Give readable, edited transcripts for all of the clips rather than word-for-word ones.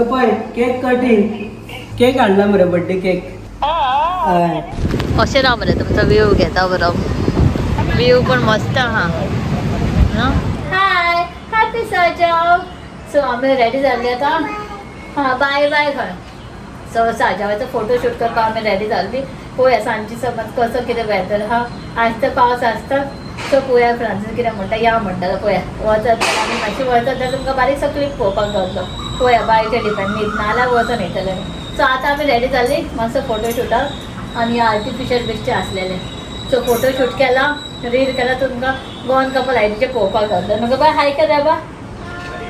पळय cake cutting, cake हाडला मरे, बर्थडे केक. हय. अशें राव मरे, तुमचो व्यू घेता बरो. व्यू पण मस्त आहा. हाय, हॅपी साजाव. सो आमी रेडी जाल्ली आतां. हां, बाय बाय खंय. सो साजावाचो फोटो शूट करपाक आमी रेडी जाल्ली. पळोवया सांजची समज कसो कितें वेदर आहा. आयज तर पावस आसता. सो पळोवया फ्रांसीस कितें म्हणटा. या म्हणटा पळोवया. वचत जाल्यार आमी मातशें वचत जाल्यार तुमकां बारीकसो क्लिप पळोवपाक गावतलो. पळोवया, बायचेर डिपेंड. न्हीद ना जाल्यार वचोन येतलें. सो आतां आमी रेडी जाल्ली मातसो फोटो शूटाक आनी आर्टिफिशियल बेश्टे आसलेले. सो फोटो शूट केला, रील केला, तुमकां गोवन कपल आयडीचे पळोवपाक गावतलो. म्हाका बाय हाय कर बाबा.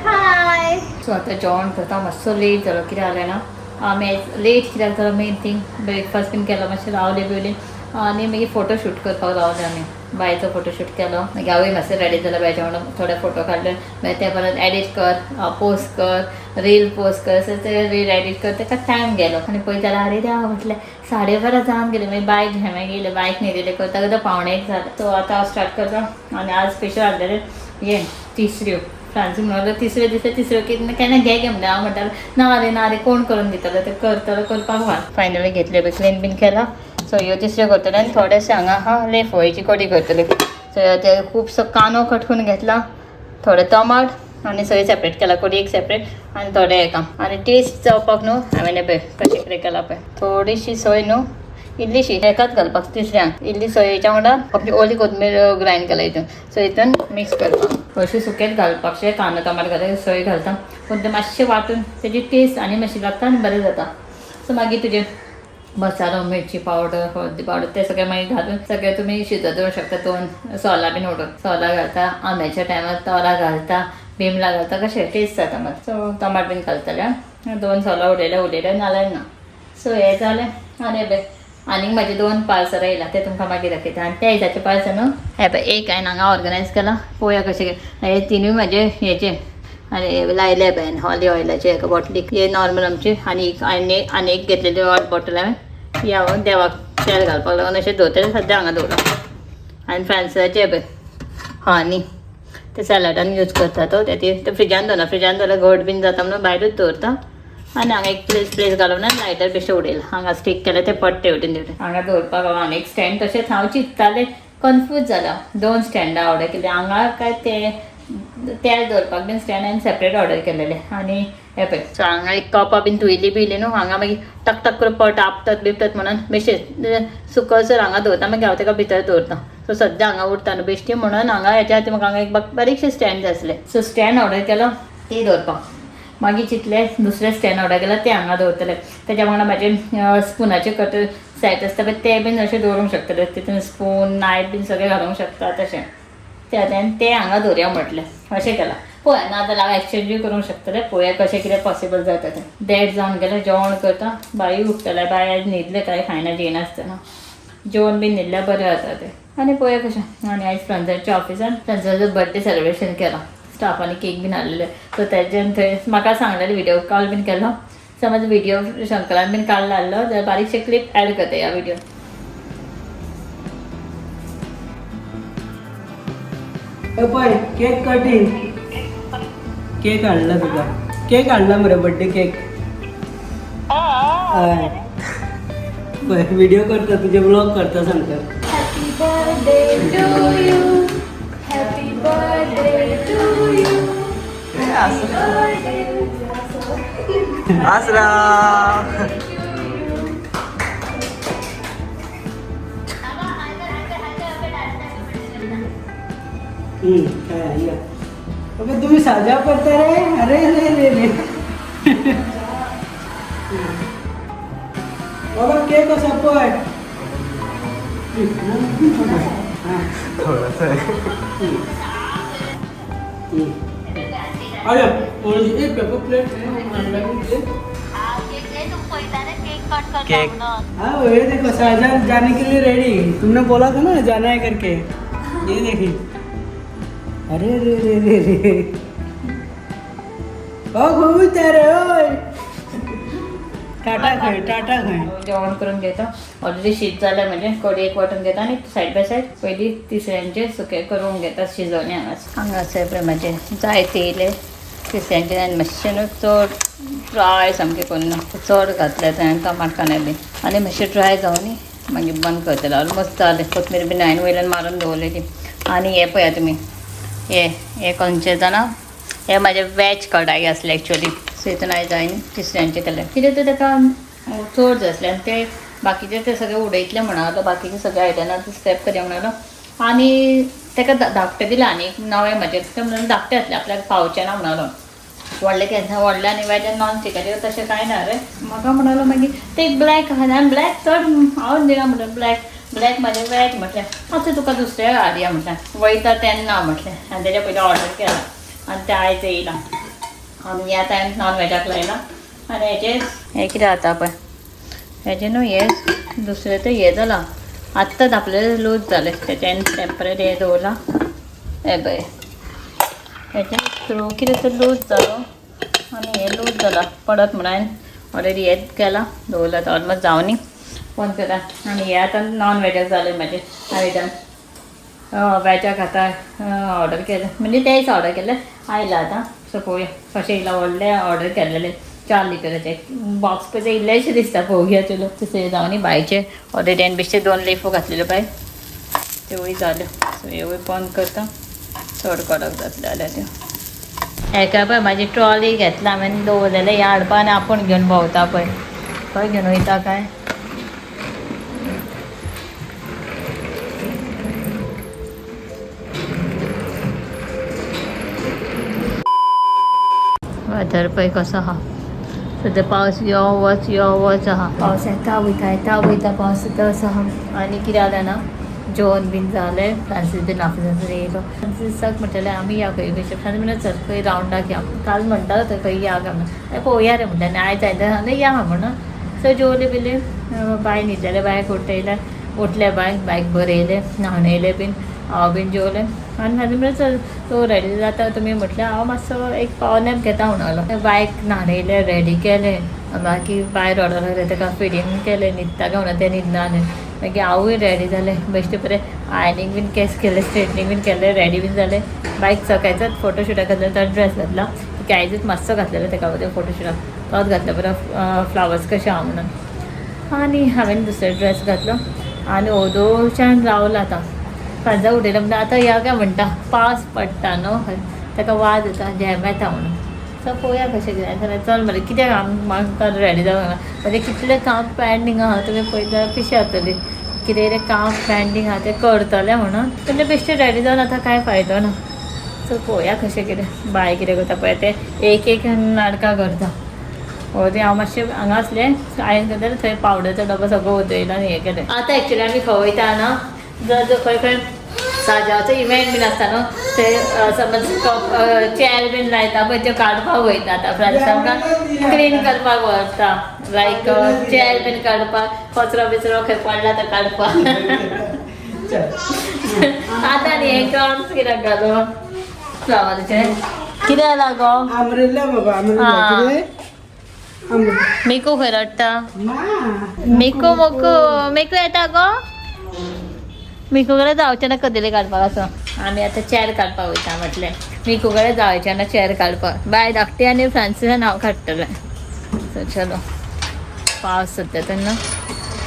हाय. सो आतां जेवण करता. मातसो लेट जालो. कितें जालें ना, आमी लेट कित्याक जालो, मेन थिंग ब्रेकफास्ट बीन केलो, मातशें रावले बिवले आनी मागीर फोटो शूट करपाक रावले आमी. बायचो फोटो शूट केलो. मागीर हांवूय मातशें रेडी जालें. बायच्या वांगडा थोडे फोटो काडले. मागीर ते परत एडिट कर, पोस्ट कर, रील पोस्ट कर. सो ते रील एडिट कर, ताका टायम गेलो. आनी पळयत जाल्यार अरे देवा म्हटलें, 12:30 जावन गेली. मागीर बायक घेमे गेले, बायक न्हिदिल्लें. करता करता 12:45 जालें. सो आतां हांव स्टार्ट करता. आनी आज स्पेशल हाडलेलें हें तिसऱ्यो. फ्रांसीस म्हणलो तिसऱ्यो दिसा तिसऱ्यो कितें केन्ना घे घे म्हणटा. हांव म्हणटालें ना रे ना रे, कोण करून दितलो ते, करतलो करपाक व्हाल. फायनली घेतले पळय, क्लीन बीन केला. सो ह्यो तिसऱ्यो करतले आनी थोडेशे हांगा आहा लेफोयची कडी करतले. सो ते खुबसो कांदो कट करून घेतला, थोडे टमाट आनी सगळें सेपरेट केला. कडी एक सेपरेट आनी थोडे हेका. आनी टेस्ट जावपाक न्हू हांवें पळय कशें कितें केलां पळय. थोडीशी सोय न्हू, इल्लीशी हेकाच घालपाक तिसऱ्यांक, इल्ली सोयेच्या वांगडा आपली ओली कोथमीर ग्रायंड केला हितून. सो हितून मिक्स करपाक अशें सुकेंच घालपाक शे कांदो टमाट घालता, सोय घालता, पूण तें मातशें वांटून तेजी टेस्ट आनी मातशी लागता आनी बरें जाता. सो मागीर तुजें मसालो, मिरची पावडर, हळदी पावडर ते सगळें मागीर घालून सगळें तुमी शिजत दवरूंक शकता. दोन सोलां बीन उडोवन सोलां घालता, आंब्याच्या टायमार तोरां घालता, बिमलां घालता, कशें टेस्ट जाता मात. सो टमाट बीन घालतलें. दोन सोलां उडयलें उडयलें, नाल्यार ना. सो हें जालें. आनी पळय आनीक म्हाजे दोन पार्सलां येयला, ते तुमकां मागीर दाखयता. आनी त्या दिसाचे पार्सल न्हू हें पळय एक हांवें हांगा ऑर्गनायज केलां. पळोवया कशें. हे तिनूय म्हाजे हेचे आनी लायले पळय हॉली ऑयलाचे एका बॉटलीक. हे नॉर्मल आमचे. आनी एक आनी आनी एक घेतलेली ऑयल बॉटल हांवें, ही हांव देवाक तेल घालपाक लागून अशें दवरतलें. सद्या हांगा दवरलां. आनी फ्रांसाचे पळय हनी, ते सॅलडान यूज करता. तो ते फ्रिजान दवरना, फ्रिजान दवरल्यार घट बीन जाता म्हणून भायरूच दवरता. आनी हांगा एक प्लेस प्लेस घालून लायटर बेश्टें उडयलां. हांगा स्टीक केलें, ते पडटे वटेन तेवटेन. हांगा दवरपाक हांव आनी एक स्टँड. तशेंच हांव चिंततालें, कन्फ्यूज जाला, दोन स्टँडां ऑर्डर केली हांगा काय ते तेल दवरपाक बीन स्टँड हांवें सेपरेट ऑर्डर केलेलें. आनी हें पळय, सो हांगा एक कपां बीन धुयली बियली न्हू, हांगा मागीर टक टक करून पट आपटत बिपटत म्हणून बेश्टें सुकसर हांगा दवरता. मागीर हांव ताका भितर दवरता. सो सद्या हांगा उरता न्हू बेश्टी म्हणून हांगा हेच्या खातीर म्हाका हांगा एक बारीकशें स्टँड जाय आसलें. सो स्टँड ऑर्डर केलो ती दवरपाक. मागीर चिंतलें दुसरें स्टँड ऑर्डर केलां तें हांगा दवरतलें. तेच्या वांगडा म्हाजें स्पुनाचें कटर सेट आसता पळय, तें बीन अशें दवरूंक शकतलें. तितून स्पून, नायफ बीन सगळें घालूंक शकता. तशें ते आतां तें हांगा दवरया म्हटलें, अशें केलां. पळोवया, ना जाल्यार हांव एक्सचेंजूय करूंक शकतलें. पळोवया कशें कितें पॉसिबल जाता तें. देड जावन गेलें. जेवण करता. बाई उठतलें. बाय आयज न्हिदलें, कांय खायना जेयनासतना. जेवण बीन न्हिदल्यार बरें जाता तें. आनी पळोवया कशें. आनी आयज फ्रंजाच्या ऑफिसान फ्रंजाचो बर्थडे सेलिब्रेशन केलां. स्टाफांनी केक बीन हाडलेले. सो तेज्यान थंय म्हाका सांगलेलें, व्हिडियो कॉल बीन केलो. समज व्हिडियो शंकरान बीन काडला आहलो जाल्यार बारीकशे क्लिप एड करता ह्या व्हिडियो. पळय केक कटिंग, केक हाडला तुका. केक हाडला मरे, बर्थडे केक. हय, पळय व्हिडिओ करता, तुजे ब्लॉग करता सांगता. Happy birthday to you, happy birthday to you. आसरा. काय या. अबे तुम्ही साजा करता रे. अरे रे रे रे बाबा, केक कसो पळय. थोडस. अरे एक पेपर प्लेट. केक. हाँ, ये देखो, शाहजहां जाने के लिए रेडी. तुमने बोला था ना जाना है करके. ये देखिए. अरे रे रे रे रे, ओ घुमत रे ओय. टाटा खंय, टाटा खंय. जेवण करून घेता. ऑलरेडी शीत जालें म्हणजे कडी एक वांटून घेता आनी सायड बाय सायड पयलीं तिसऱ्यांचे सुकें करून घेता शिजोवणी. हांगाच हांगासर पळय म्हाजें जायते येयले. तिसऱ्यांचे हांवें मातशें न्हू चड ड्राय सामकें करून ना, चड घातलें हांवें टमाट कांदे बी आनी मातशें ड्राय जावन न्ही मागीर बंद करतलें. ऑलमोस्ट जालें. कोथमीर बीन हांवें वयल्यान मारून दवरलेली. आनी हें पळया तुमी, हे हे खंयचें जाणा, हे म्हाजें वॅज कढाई आसलें एक्चुअली. सो हितून आयज हांवें तिसऱ्यांचें केलें. कितें तें ताका चड जाय आसलें आनी ते बाकीचे ते सगळे उडयतले म्हणा, बाकीचे सगळे आयदनां ते स्क्रॅप करया म्हणलो. आनी ताका धाकटें दिलें आनी एक नवें म्हाजें, तें म्हणून धाकटें आसलें आपल्याक पावचें ना म्हणलो. व्हडलें केन्ना व्हडलें आनी वॅज आनी नॉन स्टिकाचें तशें कांय ना रे म्हाका म्हणलो. मागीर ते एक ब्लॅक आहा आनी ब्लॅक चड हांव दिना म्हणलें, ब्लॅक ब्लॅक म्हाजें वॅज म्हटलें. आतां तुका दुसरें हाडया म्हटलें, वयता तेन्ना म्हटलें. आनी तेज्या पयलीं ऑर्डर केला आनी तें आयज येयलां आनी आतां हांवें नॉन वॅजाक लायलां. आनी हेजें हें कितें जाता पळय, हेजें न्हू हें दुसरें तें हें जालां आत्तां धापलें लूज जालें, तेजें हांवें टेम्पररी हें दवरलां. हें पळय हेजें स्क्रू कितें तें लूज जालो आनी हें लूज जालां पडत म्हणून हांवें ऑलरेडी हें केलां दवरलां, आतां ऑलमोस्ट जावनी बंद केलां. आनी हें आतां नॉन वॅजाक जालें म्हाजें आयटम. वॅजाक आतां ऑर्डर केलें म्हणजे तेच ऑर्डर केलें आयलां आतां. सो पळोवया कशें येयलां. व्हडलें ऑर्डर केल्लेलें 4 लिटराचें बॉक्स कशें इल्लेशें दिसता, पळोवया चलो. तशें जावनी बायचें ऑलरेडी हांवें बेश्टे 2 लेफो घातलेल्यो बाय, त्योय जाल्यो. सो ह्योय बंद करता, चड कडक जातलें जाल्यार त्यो. हेका पळय म्हाजी ट्रॉली घेतला हांवें दवरलेलें हें हाडपा आनी आपूण घेवन भोंवता पळय, खंय घेवन वयता काय. वेदर पळय कसो आहा सद्या, पावस यो वच यो वच आहा, पावस येता वयता येता वयता, पावस येता असो आहा. आनी कितें जालें ना, जेवण बीन जालें, फ्रांसीस बीन ऑफिसांतल्यान येयलो. फ्रांसीसाक म्हणटलें आमी या खंय बेश्टे, फ्रांसीस म्हणलें चल खंय रावंडाक या, काल म्हणटालो थंय खंय या काय म्हणून, पळोवया रे म्हणलें आनी आयज आयदन सांगलें या म्हणून. सो जेवले बिले, बाय न्हिदलेलें, बायक उठयलें, उठलें बायक, बायक बरयलें, न्हाणयलें बीन, हांव बीन जेवलें. आनी फ्रांसीस म्हणलें चल तूं रेडी जाता तुमी, म्हटलें हांव मातसो एक पावर नॅप घेता म्हणलो. बायक न्हाणयलें, रेडी केलें, मागीर बाय रडोंक लागलें, ताका फिडींग केलें, न्हिदता काय म्हणून तें न्हिदना आसलें. मागीर हांवूय रेडी जालें, बेश्टें बरें आयनींग बीन केस केलें, स्ट्रेटनींग बीन केलें, रेडी बीन जालें. बायक सकाळचोच फोटोशुटाक घातलेलो तो ड्रेस घातला, की आयजूच मातसो घातलेलो ताका बरें फोटोशुटाक, तोच घातलो बरो फ्लावर्स कशें आहा म्हणून. आनी हांवें दुसरो ड्रेस घातलो आनी ओदोच्यान रावला आतां. फ्रांसाक उठयलें म्हणटा आतां या काय म्हणटा, पावस पडटा न्हू ताका वाज येता, झेम येता म्हणून. सो पळोवया कशें कितें, चल मरे कित्याक आमकां रेडी जावंक ना, म्हणजे कितलें काम पेंडींग आहा तुमी पळयत जाल्यार पिशें जातलीं, कितें कितें काम पेंडींग आहा तें करतलें म्हणून. म्हणजे बेश्टें रेडी जावन आतां कांय फायदो ना. सो पळोवया कशें कितें बाय कितें करता पळय, तें एक एक नाटकां करता. ओदी हांव मातशें हांगा आसलें हांवें करतालें थंय पावडरचो डबो सगळो उदयलो आनी हें केलें. आतां एक्चुअली आमी खंय वयता ना, जर जर खंय खंय साजाचो इव्हेंट बीन आसता न्हू, थंय समज चॅर बीन लायता पळय त्यो काडपाक वयता. आतां फ्रांसीस आमकां क्लीन करपाक व्हरता, लायक चॅर बीन काडपाक, कचरो बिचरो खंय पडला तो काडपाक. आतां न्ही हें काम कित्याक घालो फ्लावराचें कितें जालां गो? अमरेला बाबा, अमरेला कितें? मिकू खंय रडटा? मिकू मोकू मिकू येता गो? मिकू कडेन जावचें ना कदेली काडपाक. असो आमी आतां चॅर काडपाक वयता म्हटलें, मिकू कडेन जावचें ना चॅर काडपाक. बाय धाकटी आनी फ्रांसीसान हांव काडटलें. सो चलो पावस सद्या तेन्ना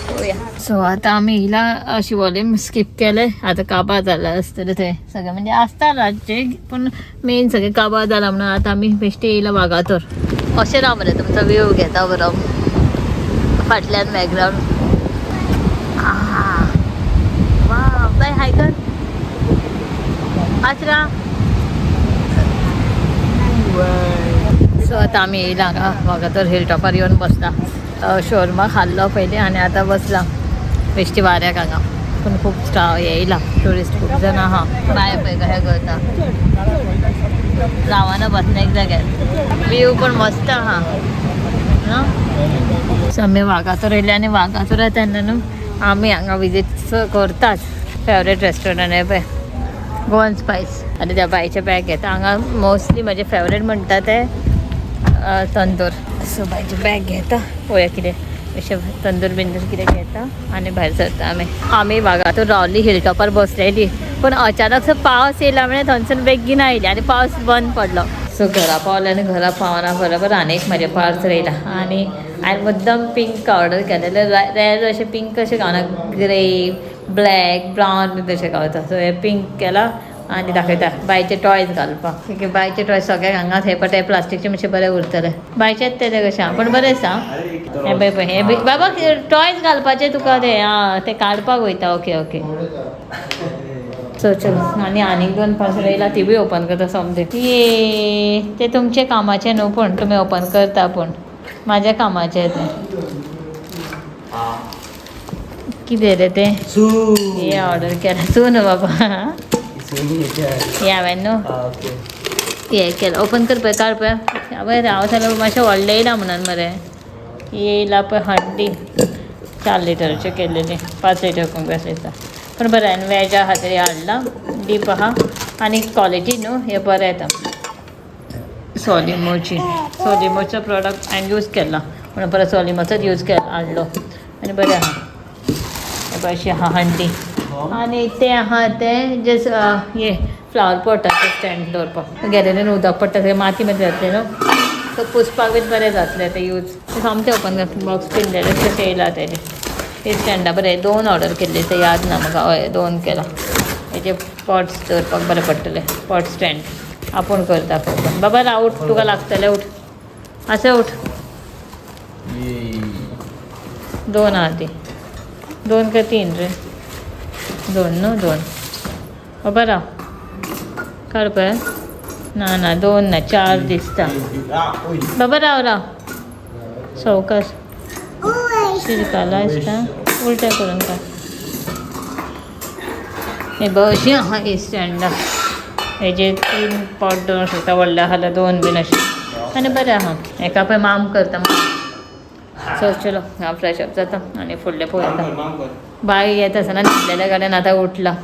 पळोवया. सो आतां आमी येयला शिवोलीम स्कीप केलें, आतां काबार जाला आसतलें थंय सगळें, म्हणजे आसता रातचें पूण मेन सगळें काबार जाला म्हणून आतां आमी बेश्टे येयला वागातोर. अशें राव मरे तुमचो व्यू घेता बरो फाटल्यान बॅकग्रावंड. वा बाय हाय कर आचरा. सो आतां आमी येयला हांगा वागातोर हिल टॉपार येवन बसला, शोरमा खाल्लो पयलीं आनी आतां बसला बेश्टी वाऱ्याक हांगा. पूण खूब येयला ट्युरिस्ट खूब जाण आहा. बाय पळय कशें करता, रावना बसना एक जाग्यार. व्यू पण मस्त आहा न्हू. सो आमी वागातोर येयले आनी वागातोर तेन्ना न्हू आमी हांगा विजीट करताच. फेवरेट रेस्टॉरंट हें पळय गोवन स्पायस. आनी त्या बायचें बॅग घेता. हांगा मोस्टली म्हजें फेवरेट म्हणटा तें तंदूर. सो बायचें बॅग घेता, पळोवया कितें अशें तंदूर बिंदूर कितें घेता आनी भायर सरता आमी. आमी वागातोर रावली हिल टॉपार बसलेली, पूण अचानक सो पावस येयला म्हळ्यार थंयसून बेगीन आयली आनी पावस बंद पडलो. सो घरा पावले आनी घरा पावना बरोबर आनी एक म्हजें पार्सल येयला आनी हांवें मुद्दम पिंक ऑर्डर केलेलें. रेर अशें पिंक अशें गावना, ग्रे, ब्लॅक, ब्रावन बी तशें गावता. सो हें पिंक केलां आनी दाखयता बायचे टॉयज घालपाक. बायचे टॉयज सगळ्याक हांगाच हे पडटा. प्लास्टिकचे मातशे बरे उरतले. बायचेच ते कशें आहा पूण बरें आसा. हें पळय पळय हें बाबा टॉयज घालपाचे तुका ते आं ते काडपाक वयता. Okay okay. सो चलो आनी आनीक दोन पार्सल येयला, ती बी ओपन करता सोमते. ये ते तुमचे कामाचे न्हू, पूण तुमी ओपन करता, पूण म्हाज्या कामाचें तें. कितें रे तें? हे ऑर्डर केलां तूं न्हू बाबा, हे हांवें न्हू हें केलां. ओपन कर पळय, काड पळय. आवय, हांव जाल्यार मातशें व्हडलें येयला म्हणून मरे. येयला पळय हंडी, 4 लिटरचे केलेली, 5 लिटर कोण दिसता, पूण बरें. आनी वेजा खातीर हाडलां, डीप आहा आनी क्वॉलिटी न्हू हें बरें येता. सोलिमोची, सोलिमोचो प्रोडक्ट हांवें यूज केला म्हणून परत सोलिमोचोच यूज केला, हाडलो आनी बरें आहा. हे पळय अशी आहा हंडी. आनी तें आहा तें जे हे फ्लावर पॉटाचें स्टँड दवरपाक. गॅलरीन उदक पडटा थंय माती माती जातली न्हू, सो पुसपाक बीन बरें जातलें तें यूज. सोमतें ओपन कर, बॉक्स पिनलेलें तशें येयलां तेजें. ते स्टँडा बरें. दोन ऑर्डर केल्ले ते याद ना म्हाका. हय, दोन केला. हेजे पॉट्स दवरपाक बरें पडटलें, पॉट स्टँड. आपूण करता पळय. बाबा राव, उठ, तुका लागतलें, उठ, आसा, उठ. दोन आहा ती, दोन काय तीन रे? दोन न्हू, दोन. बाबा राव, काड पळय. ना ना, दोन ना, चार दिसता. बाबा राव राव, सवकास शिरकाला दिसता, उलटे करून काड. हे बघ, अशी आहा ही स्टँडा. हेजे तीन पॉट दवरूंक शकता, व्हडले आहा जाल्यार दोन बीन अशें. आनी बरें आहा. हेका पळय माम करता. सो चलो, हांव फ्रेश अप जाता आनी फुडलें पळयता. बाय, येता आसतना न्हिदलेल्या कडेन आतां उठला.